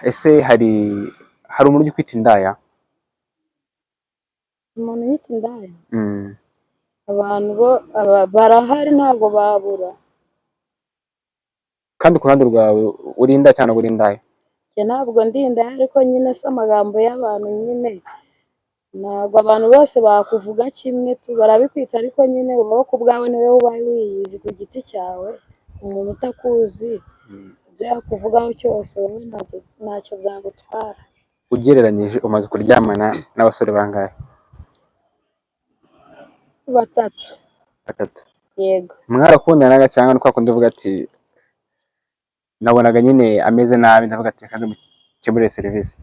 Ese hari umuntu ujya ukwita indaya? Umuntu unyita indaya? Mm. Abantu bo barahari, ntabwo babura. Kandi ku ruhande rwawe uri indaya cyangwa uri indaya? Njye ntabwo ndi indaya, ariko nyine si amagambo y'abantu nyine, ntabwo abantu bose bakuvuga kimwe tu, barabikwita, ariko nyine wowe ku bwawe niwe uba wiyizi ku giti cyawe. Umuntu utakuzi, ibyo yakuvugaho cyose wowe ntacyo byagutwara. Ugereranyije, umaze kuryamana n'abasore bangahe? Batatu. Batatu? Yego. Mwarakundanaga cyangwa ni kwa kundi uvuga ati nabonaga nyine ameze nabi, ndavuga ati reka mukemurire serivisi?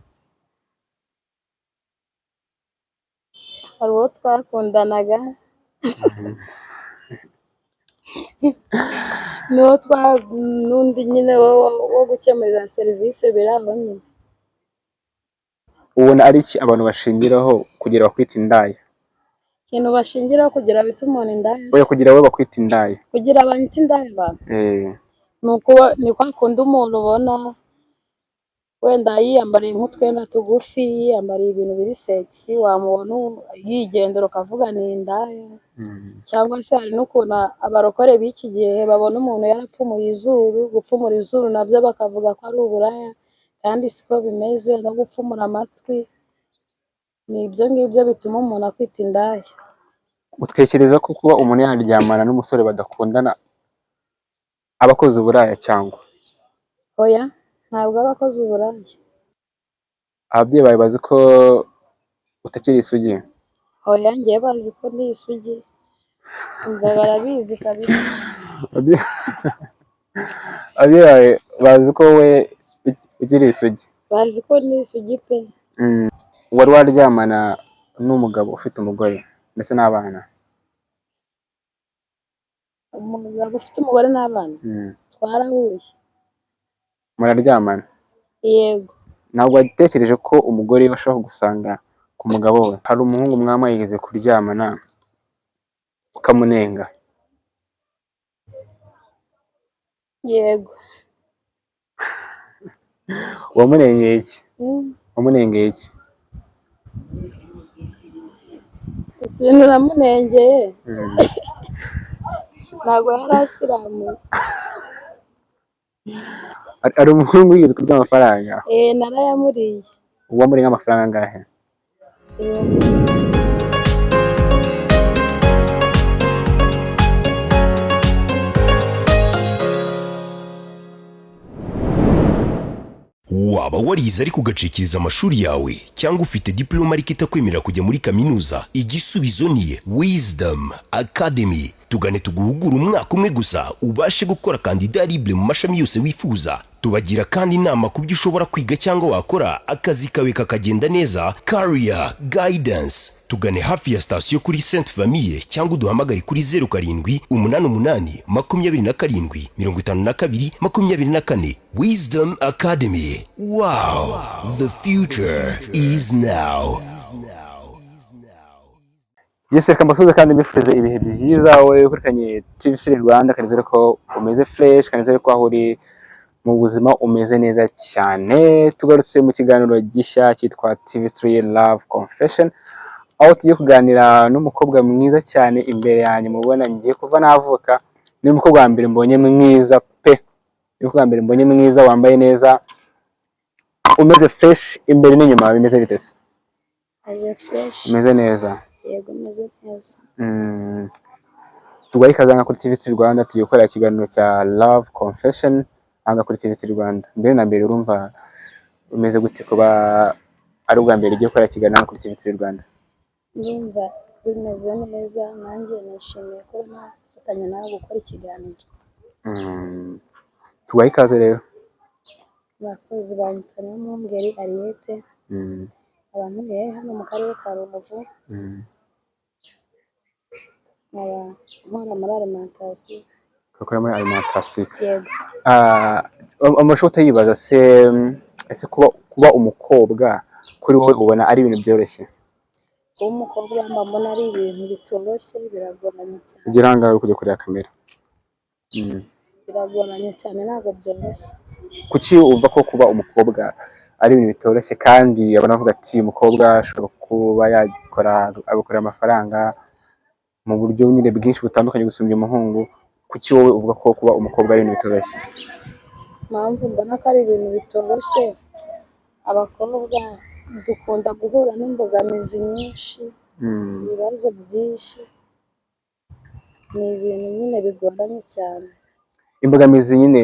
Hari uwo twakundanaga n'uwo twa n'undi nyine wo gukemurira serivisi, biri aho nyine. Ubona ari iki abantu bashingiraho kugira bakwita indaya? Ikintu bashingiraho kugira bite umuntu indaya se? Oya, kugira wowe bakwita indaya. Kugira banyite indaya abantu? Eh. Ni ukuba ni kwa kundi umuntu ubona wenda yiyambariye nk'utwenda tugufi, yiyambariye ibintu biri sexy, wamubona yigendera ukavuga ni indaya. Cyangwa se hari n'ukuntu abarokore b'iki gihe babona umuntu yarapfumuye izuru, gupfumura izuru nabyo bakavuga ko ari uburaya, kandi siko bimeze, no gupfumura amatwi. Ni ibyo ngibyo bituma umuntu akwita indaya. Utekereza ko kuba umuntu yaryamana n'umusore badakundana aba akoze uburaya cyangwa? Oya, ntabwo aba akoze uburaya. Ababyeyi bawe bazi ko utakiri isugi? Oya, njyewe bazi ko ndi isugi. Umva, barabizi kabisa. Ababyeyi bawe bazi ko wowe ukiri isugi? Bazi ko ndi isugi pe. Wari waryamana n'umugabo ufite umugore ndetse n'abana? Umugabo ufite umugore n'abana? Mm. Twarahuye. Muraryamana? Yego. Ntabwo watekereje ko umugore we ashobora kugusanga ku mugabo we? Hari umuhungu mwaba mwigeze kuryamana ukamunenga? Yego. Wamunengeye iki? Mm. Wamunengeye iki? Ikintu namunengeye, ntabwo yari asiramuye. Hari umuhungu wigeze kurya amafaranga? Eh, narayamuriye. Wamuriye nk'amafaranga angahe? 2000. Waba warize ariko ugacikiriza amashuri yawe, cyangwa ufite diploma ariko itakwemerera kujya muri kaminuza? Igisubizo ni Wisdom Academy. Tugane tuguhugure umwaka umwe gusa, ubashe gukora candidat libre mu mashami yose wifuza. Tubagira kandi inama ku byo ushobora kwiga cyangwa wakora akazi kawe kakagenda neza, career guidance. Tugane hafi ya sitasiyo kuri Sainte Famille, cyangwa uduhamagare kuri 0788 27 52 24. Wisdom Academy, wow, the future is now. Yes, reka mbasuhuze kandi mbifurize ibihe byiza wowe ukurikiranye TV Rwanda. Kanizere ko umeze fresh, kanizere ko aho uri mu buzima umeze neza cyane. Tugarutse mu kiganiro gishya cyitwa TV3 Love Confession, aho tugiye kuganira n'umukobwa mwiza cyane imbere yanjye mubona. Ngiye kuva navuka ni umukobwa wa mbere mbonye mwiza pe, ni umukobwa wa mbere mbonye mwiza, wambaye neza, umeze fresh imbere n'inyuma. Bimeze bite se? Meze fresh. Umeze neza? Yego, meze neza. Tuguhaye ikaze hano kuri TV Rwanda. Tugiye gukora ikiganiro cya Love Confession hano kuri TV Rwanda. Mbere na mbere, urumva umeze gute kuba ari ubwa mbere ugiye gukora ikiganiro hano kuri TV Rwanda? Ndumva bimeze neza, nanjye nishimiye kuba nafatanya nawe gukora ikiganiro. Tuguhaye ikaze rero. Abakozi banyita Niyomwungeri Ariete, abantu ntuye hano mu karere ka Rubavu, nkaba nkora muri alimentation. Ukora muri alimentation? Yego. Ah, amashusho utayibaza se, ese kuba umukobwa kuri wowe ubona ari ibintu byoroshye? Kuba umukobwa mba mbona ari ibintu bitoroshye, biragoranye cyane. Ugira ahangaha uri kujya kureba kamera. Biragoranye cyane, ntabwo byoroshye. Kuki wumva ko kuba umukobwa ari ibintu bitoroshye, kandi abantu bavuga ati umukobwa ashobora kuba yakora agakorera amafaranga mu buryo nyine bwinshi butandukanye gusumbya umuhungu. Kuki wowe uvuga ko kuba umukobwa ari ibintu bitoroshye? Impamvu mbona ko ari ibintu bitoroshye, abakobwa dukunda guhura n'imbogamizi nyinshi, ibibazo byinshi, ni ibintu nyine bigoranye cyane. Imbogamizi nyine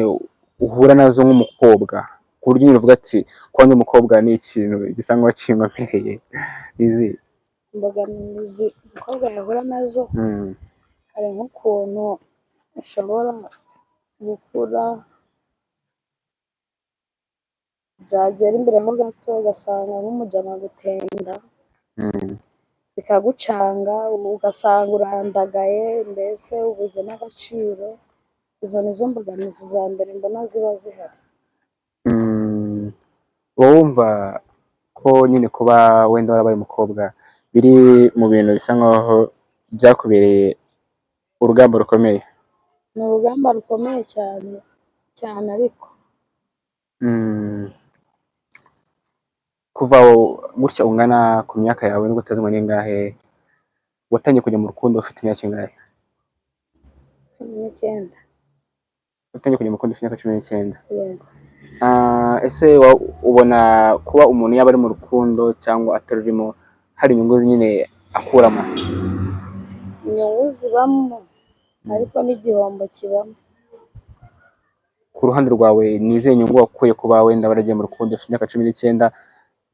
uhura nazo nk'umukobwa, ku buryo nyine uvuga ati kuba ndi umukobwa ni ikintu gisa nkaho kinkomereye, izi? Imbogamizi umukobwa yahura nazo, hari nk'ukuntu ushobora gukura, byagera imbere mo gato ugasanga nk'umujama aguteye inda, bikagucanga, ugasanga urandagaye, mbese ubuze n'agaciro. Izo ni zo mbogamizi za mbere mbona ziba zihari. Uba wumva ko nyine kuba wenda warabaye umukobwa biri mu bintu bisa nkaho byakubereye urugamba rukomeye? Ni urugamba rukomeye cyane cyane ariko. Kuva gutya ungana ku myaka yawe, nubwo utazi ngo ni ingahe, watangiye kujya mu rukundo ufite imyaka ingahe? 19. Watangiye kujya mu rukundo ufite imyaka 19? Yego. Ah, ese ubona kuba umuntu yaba ari mu rukundo cyangwa atarurimo hari inyungu nyine akuramo? Inyungu zibamo, ariko n'igihombo kibamo. Ku ruhande rwawe, ni izihe nyungu wakuye kuba wenda waragiye mu rukundo ufite imyaka 19,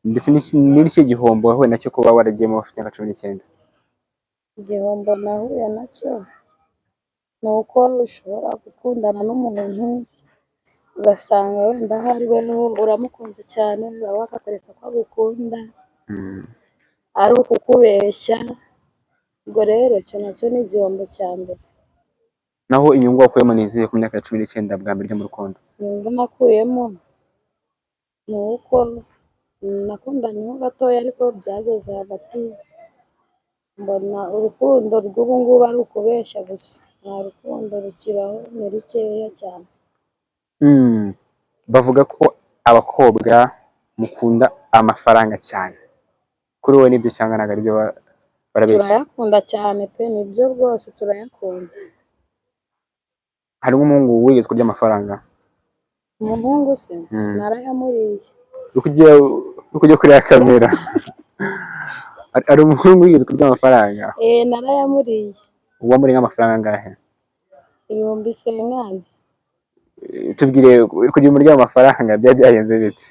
ndetse n'ikihe gihombo wahuye nacyo kuba waragiyemo ufite imyaka 19? Igihombo nahuye nacyo ni uko ushobora gukundana n'umuntu, ugasanga wenda ahari weho uramukunze cyane, nawe akakwereka ko agukunda, ari ukukubeshya. Ubwo rero icyo nacyo ni igihombo cya mbere. Naho inyungu wakuyemo ni izihe ku myaka ya 19 bwa mbere ujya mu rukundo? Inyungu nakuyemo ni uko nakundanyeho gatoya, ariko byageze hagati mbona urukundo rw'ubu ngubu ari ukubeshya gusa, nta rukundo rukibaho, ni rukeya cyane. Bavuga ko abakobwa mukunda amafaranga cyane. Kuri wowe nibyo cyangwa ntabwo aribyo, barabeshya? Turayakunda cyane pe, nibyo rwose turayakunda. Hari nk'umuhungu wigeze kurya amafaranga? Umuhungu se? Narayamuriye. Uri kujya kuri ya kamera. Hari umuhungu wigeze kurya amafaranga? Eh, narayamuriye. Uwamuriye nk'amafaranga angahe? 50,000. Tubwire, kugira umurya amafaranga byari byagenze bite?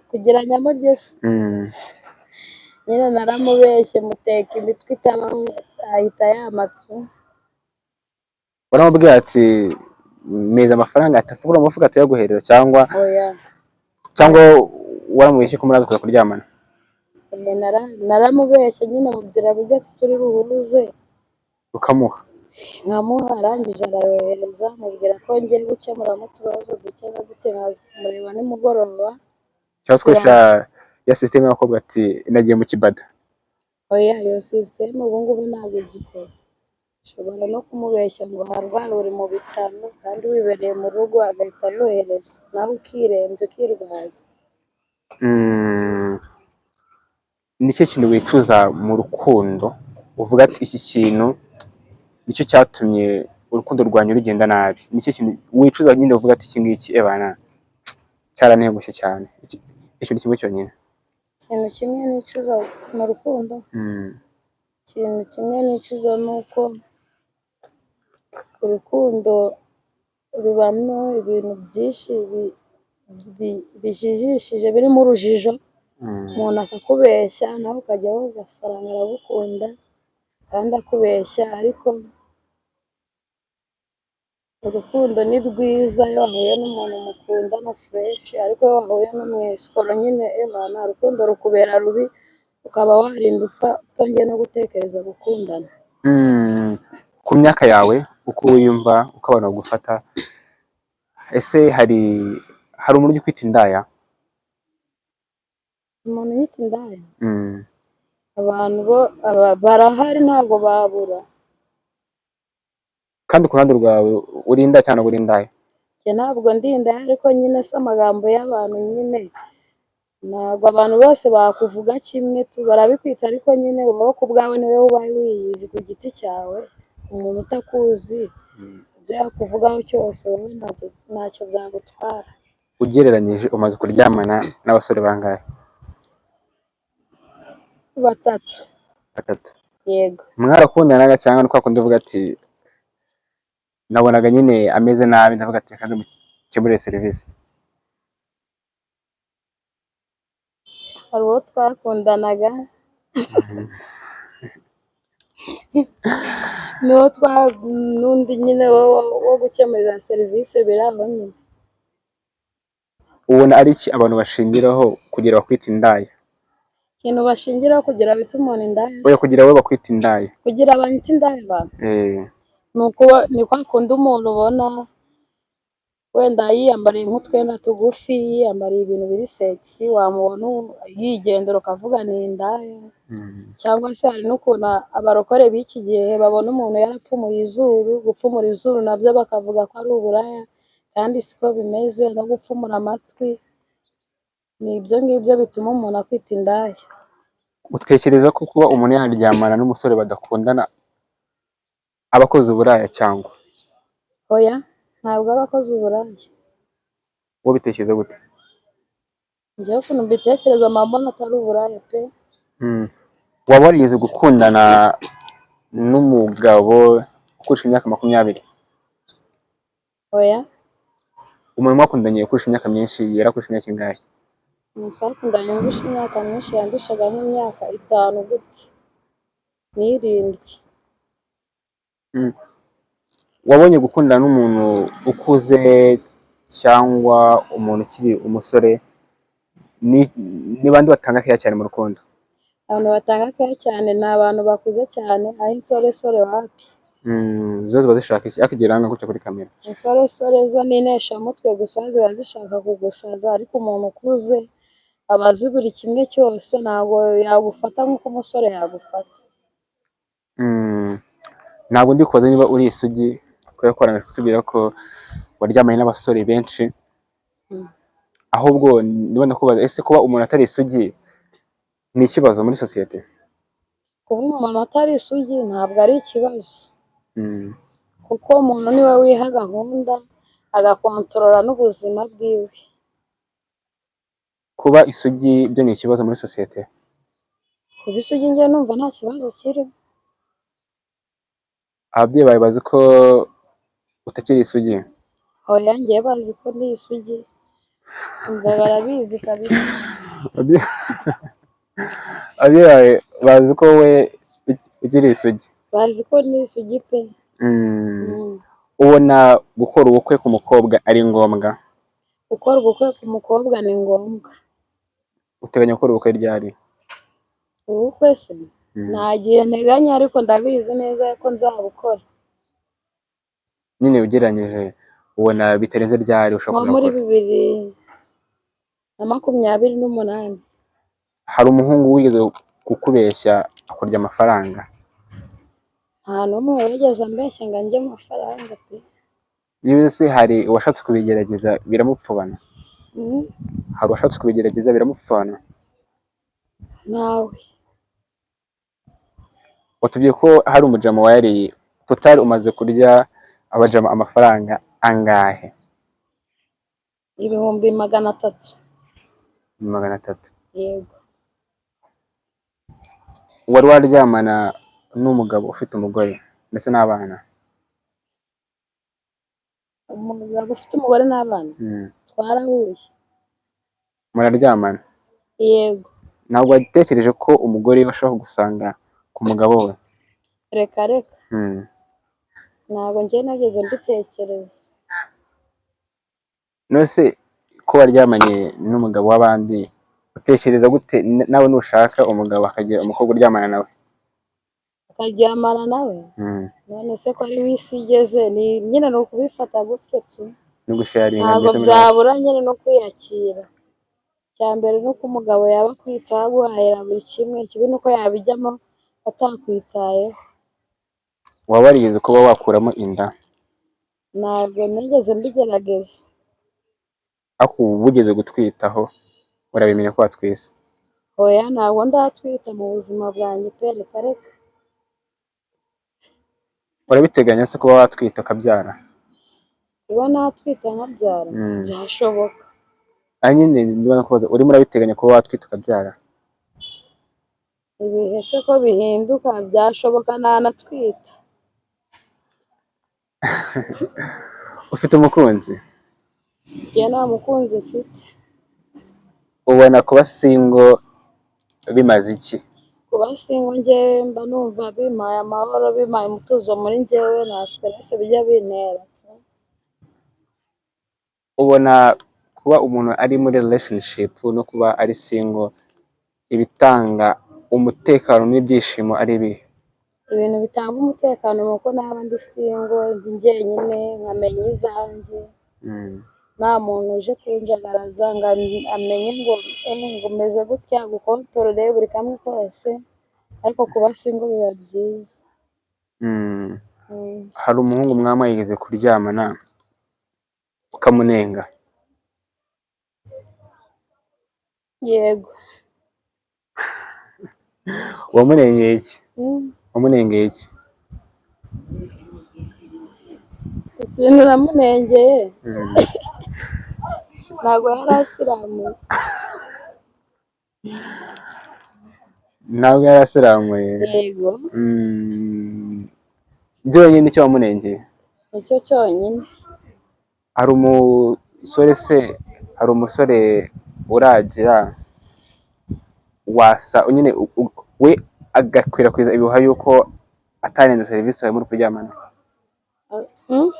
Kugira nyamurye se? Nyine naramubeshye, muteka imitwe itabaho, ahita yamatu. Waramubwira ati meza amafaranga atafungura umufuka tuyaguhereza, cyangwa Oya. cyangwa waramubeshye ko muraza kuza kuryamana? Eh, naramubeshye nyine, mubwira buryo ati turi buhuze. Ukamuha? Nkamuha, arangije arayohereza, mubwira ko ngiye gukemuramo utubazo duke na duke, nkaza kumureba nimugoroba. Cyangwa ukoresha ya sisiteme y'abakobwa ati nagiye mu kibada? Oya, iyo sisiteme ubu ngubu ntabwo igikora. Ushobora no kumubeshya ngo harwaye, uri mu bitaro, kandi wibereye mu rugo, agahita yohereza, nawe ukirembya ukirwaza. Ni cyo kintu wicuza mu rukundo, uvuga ati iki kintu nicyo cyatumye urukundo rwanyu rugenda nabi? Nicyo kintu wicuza nyine, uvuga ati iki ngiki ebana cyarantengushye cyane? Ikintu kimwe cyonyine. Ikintu kimwe nicuza mu rukundo, ikintu kimwe nicuza ni uko urukundo rubamo ibintu byinshi bijijishije, birimo urujijo. Umuntu akakubeshya, nawe ukajyaho ugasanga aragukunda kandi akubeshya. Ariko urukundo ni rwiza iyo wahuye n'umuntu mukundana fresh, ariko iyo wahuye n'umwesikoro nyine, ebana, urukundo rukubera rubi, ukaba warinda upfa utongeye no gutekereza gukundana. Ku myaka yawe, uko wiyumva, uko abantu bagufata, ese hari umuntu ujya ukwita indaya? Umuntu unyita indaya? Abantu bo barahari, ntabwo babura. Kandi ku ruhande rwawe, uri indaya cyangwa uri indaya? Njye ntabwo ndi indaya, ariko nyine si amagambo y'abantu nyine, ntabwo abantu bose bakuvuga kimwe tu, barabikwita ariko nyine wowe ku bwawe niwe uba wiyizi ku giti cyawe. Umuntu utakuzi ibyo yakuvugaho cyose wowe ntacyo byagutwara. Ugereranyije umaze kuryamana n'abasore bangahe? 3. 3? Yego. Mwarakundanaga cyangwa ni kwa kundi uvuga ati nabonaga nyine ameze nabi, ndavuga ati reka mukemurire serivisi? Hari uwo twakundanaga n'uwo n'undi nyine wo gukemurira serivisi biri aho nyine. Ubona ari iki abantu bashingiraho kugira bakwita indaya? Ikintu bashingiraho kugira bite umuntu indaya se? Oya, kugira wowe bakwita indaya. Kugira banyite indaya abantu? Eh. Ni ukuba ni kwa kundi umuntu ubona wenda yiyambariye nk'utwenda tugufi, yiyambariye ibintu biri sexy, wamubona yigendera ukavuga ni indaya. Cyangwa se hari n'ukuntu abarokore b'iki gihe babona umuntu yarapfumuye izuru, gupfumura izuru nabyo bakavuga ko ari uburaya, kandi siko bimeze, no gupfumura amatwi, ni ibyo ngibyo bituma umuntu akwita indaya. Utekereza ko kuba umuntu yaryamana n'umusore badakundana aba akoze uburaya cyangwa? Oya, ntabwo aba akoze uburaya. Wowe ubitekereza gute? Njyewe ukuntu mbitekereza mba mbona atari uburaya pe. Waba warigeze gukundana n'umugabo ukurusha imyaka 20? Oya. Umuntu mwakundanye ukurusha imyaka myinshi yarakurusha imyaka ingahe? Umuntu twakundanye undusha imyaka myinshi yandushaga nk'imyaka 5 gutya n'7. Wabonye gukundana n'umuntu ukuze cyangwa umuntu ukiri umusore, ni bande batanga keya cyane mu rukundo? Abantu batanga keya cyane ni abantu bakuze cyane, aho insoresore wapi. Zo ziba zishaka iki? Ariko igira gutya kuri kamera. Insoresore zo ni inteshamutwe gusa, ziba zishaka kugusaza, ariko umuntu ukuze aba azi buri kimwe cyose, ntabwo yagufata nk'uko umusore yagufata. Ntabwo ndi kubaza niba uri isugi, kubera ko warangije kutubwira ko waryamanye n'abasore benshi. Ahubwo ndibona kubaza, ese kuba umuntu atari isugi ni ikibazo muri sosiyete? Kuba umuntu atari isugi ntabwo ari ikibazo, kuko umuntu niwe wiha gahunda agakontorora n'ubuzima bwiwe. Kuba isugi byo ni ikibazo muri sosiyete? Kuba isugi njye numva nta kibazo kirimo. Ababyeyi bawe bazi ko utakiri isugi? Oya, njyewe bazi ko ndi isugi, umva barabizi kabisa. Ababyeyi bawe bazi ko wowe ukiri isugi? Bazi ko ndi isugi pe. Ubona gukora ubukwe ku mukobwa ari ngombwa? Gukora ubukwe ku mukobwa ni ngombwa. Uteganya gukora ubukwe ryari? Ubukwe se nta gihe nteganya, ariko ndabizi neza ko nzabukora. Nyine ugereranyije ubona bitarenze ryari ushobora Nko muri kuzakora? 2028. Hari umuhungu wigeze kukubeshya akurya amafaranga? Nta n'umwe wigeze ambeshya ngo ndye amafaranga pe. Niba se hari uwashatse kubigerageza biramupfubana? Hari uwashatse kubigerageza biramupfubana? Ntawe. Watubwiye ko hari umujama wayariye, total umaze kurya abajama amafaranga angahe? 300,000. 300,000? Yego. Wari waryamana n'umugabo ufite umugore ndetse n'abana? Umugabo ufite umugore n'abana? Twarahuye. Muraryamana? Yego. Ntabwo watekereje ko umugore we ashobora kugusanga ku mugabo we? Reka reka. Ntabwo njye nageze mbitekereza. None se ko waryamanye n'umugabo w'abandi, utekereza gute nawe nushaka umugabo akagira umukobwa uryamana nawe? Akaryamana nawe? None se ko ari isi igeze, ni nyine ni ukubifata gutyo tu. No gusharinga Ntabwo mbese muri byabura nyine no kwiyakira. Icya mbere ni uko umugabo yaba akwitaho aguhahira buri kimwe, ikibi ni uko yabijyamo atakwitayeho. Waba warigeze kuba wakuramo inda? Ntabwo nigeze mbigerageza. Ariko ubu wigeze gutwitaho, urabimenya ko watwise? Oya, ntabwo ndatwita mu buzima bwanjye pe, reka reka. Urabiteganya se kuba watwita ukabyara? Kuba natwita nkabyara? Byashoboka. Ah, nyine niba nakubaza, urimo urabiteganya kuba watwita ukabyara? Ibihe se ko bihinduka, byashoboka nanatwita. Ufite umukunzi? Njye nta mukunzi mfite. Ubona kuba single bimaze iki? Kuba single, njyewe mba numva bimpaye amahoro, bimpaye umutuzo muri njyewe, nta stress bijya bintera tu. Ubona kuba umuntu ari muri relationship no kuba ari single, ibitanga umutekano n'ibyishimo ari ibihe? Ibintu bitanga umutekano ni uko naba ndi single, ndi njyenyine, nkamenya izanjye, nta muntu uje kunjagaraza ngo amenye ngo ngo meze gutya, gukontorore buri kamwe kose. Ariko kuba single biba byiza. Hari umuhungu mwaba mwigeze kuryamana ukamunenga? Yego. Wamunengeye iki? Wamunengeye iki? Ikintu namunengeye, ntabwo yari asiramuye. Ntabwo yari asiramuye? Yego. Byonyine nicyo wamunengeye? Nicyo cyonyine. Hari umusore se, hari umusore uragira wasa nyine we agakwirakwiza ibihuha yuko atarenze serivisi yawe muri kuryamana? Mm?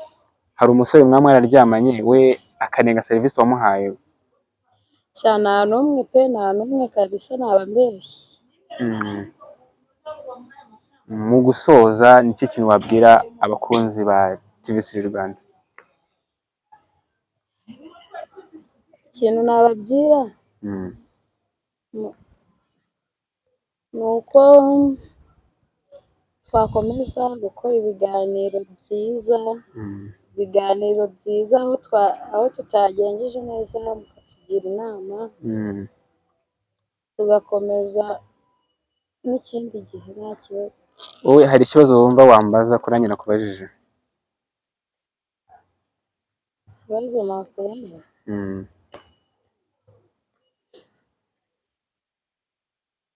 Hari umusore mwaba mwararyamanye, we akanenga serivisi wamuhaye? Sha, nta n'umwe pe, nta n'umwe kabisa, naba mbeshye. Mu gusoza, ni iki kintu wabwira abakunzi ba TV3 Rwanda? Ikintu nababwira ni uko twakomeza gukora ibiganiro byiza, ibiganiro byiza, aho tutagenjeje neza mukatugira inama, tugakomeza n'ikindi gihe, nta kibazo. Wowe hari ikibazo wumva wambaza kuri nanjye nakubajije? Ikibazo nakubaza?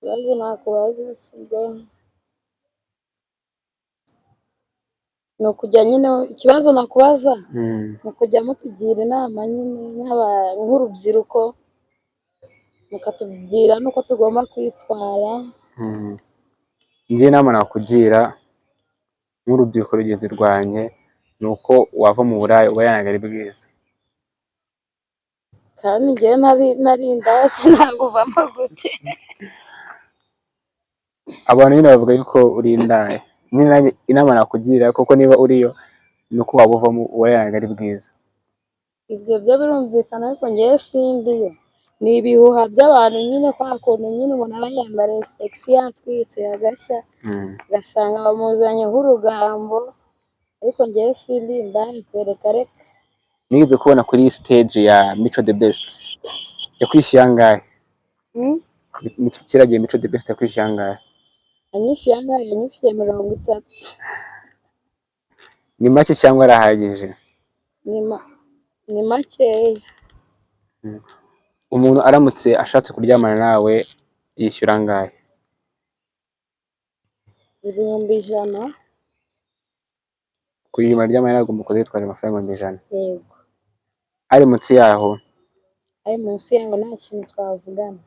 Ikibazo nakubaza sibwo ni ukujya nyine, ikibazo nakubaza ni ukujya mutugira inama nyine nk'urubyiruko, mukatubwira n'uko tugomba kwitwara. Njye inama nakugira nk'urubyiruko rugenzi rwanjye ni uko wava mu buraya, uburaya ntabwo ari bwiza. Kandi njyewe nari indaya se nabuvamo gute? Abantu nyine bavuga yuko uri indaya nyine, nanjye inama nakugira kuko niba uriyo ni uko waba uvamo, uburaya ntabwo ari bwiza. Ibyo byo birumvikana, ariko njyewe sindiyo, ni ibihuha by'abantu nyine, kwa kuntu nyine umuntu aba yambariye sexy, yatwitse agashya, ugasanga bamuzanye nk'urugambo, ariko njyewe sindi indaya, kwereka reka. Nigeze kubona kuri stage ya Mico the Best, yakwishyuye angahe? Mm? Kiriya gihe Mico the Best yakwishyuye angahe? Anyishyuye angahe? Yanyishyuye 30. Ni make cyangwa arahagije? Ni makeya. Umuntu aramutse ashatse kuryamana nawe yishyura angahe? 100,000. Kugira aryamane nawe agomba kuza yitwaje amafaranga 100,000? Yego. Ari munsi yaho? Ari munsi yaho nta kintu twavugana.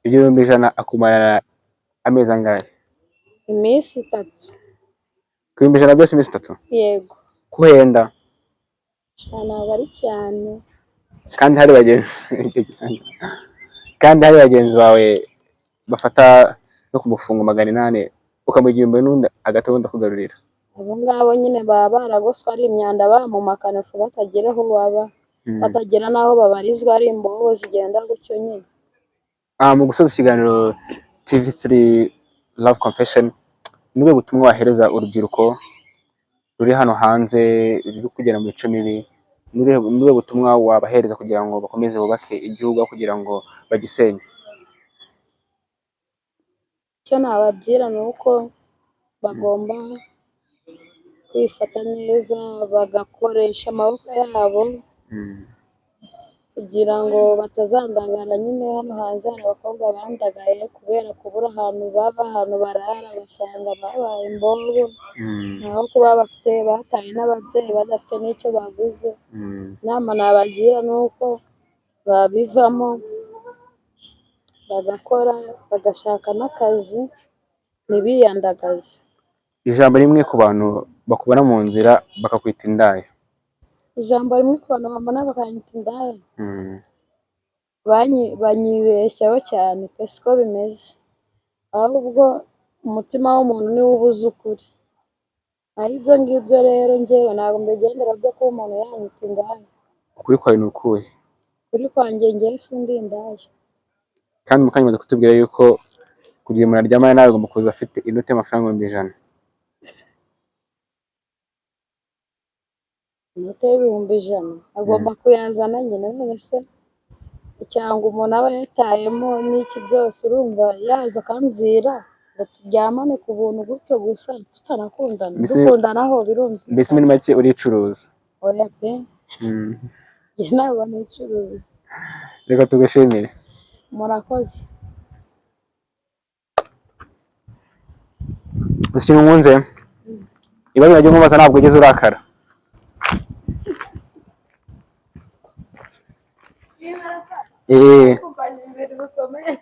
Ibyo 100,000 akumarana amezi angahe? Iminsi 3. Ku 100,000 byose iminsi 3? Yego. Kuhenda? Sha, ntabwo ari cyane. Kandi hari bagenzi bawe bafata no kumufunga 800, ukamuha 1000 n'undi agahita ubundi akugarurira. Abo ngabo nyine baba baragoswe ari imyanda, bamumakana ifu, batagira aho baba, batagira n'aho babarizwa, ari imbobo zigenda gutyo nyine. Ah, mu gusoza ikiganiro TV3 Love Confession, ni ubuhe butumwa wahereza urubyiruko? ruri hano hanze ruri kugera mu mico mibi, ni ubuhe butumwa wabahereza kugira ngo bakomeze bubake igihugu aho kugira ngo bagisenye? Icyo nababwira ni uko bagomba kwifata neza, bagakoresha amaboko yabo kugira ngo batazandagara. Nyine hano hanze hari abakobwa bandagaye kubera kubura ahantu baba, ahantu barara, basanga babaye imbobo, ntaho kuba bafite, bataye n'ababyeyi badafite n'icyo baguze. Inama nabagira ni uko babivamo bagakora, bagashaka n'akazi, ntibiyandagaze. Ijambo rimwe ku bantu bakubona mu nzira bakakwita indaya. Ijambo rimwe ku bantu bambona bakanyita indaya, banyibeshyaho cyane pe, siko bimeze, ahubwo umutima w'umuntu niwo ubuze ukuri. Naho ibyo ngibyo rero njyewe ntabwo mbigendera byo kuba umuntu yanyita indaya. Ukuri kwawe ni ukuhe? Ukuri kwanjye, njyewe sindi indaya. Kandi mu kanya umaze kutubwira yuko kugira umuntu aryamane nawe agomba kuza afite inoti y'amafaranga 100,000. Inote y'100,000 agomba kuyazana nyine. None se cyangwa umuntu aba yatayemo n'iki byose, urumva yaza akambwira ngo turyamane ku buntu gutyo gusa tutanakundana? Dukundanaho birumvikana. Mbese muri make uricuruza? Oya pe. Njye ntabwo nicuruza. Reka tugushimire. Murakoze. Gusa ikintu nkunze, ibibazo nagiye nkubaza ntabwo ugeze urakara. Ibintu bikomeye.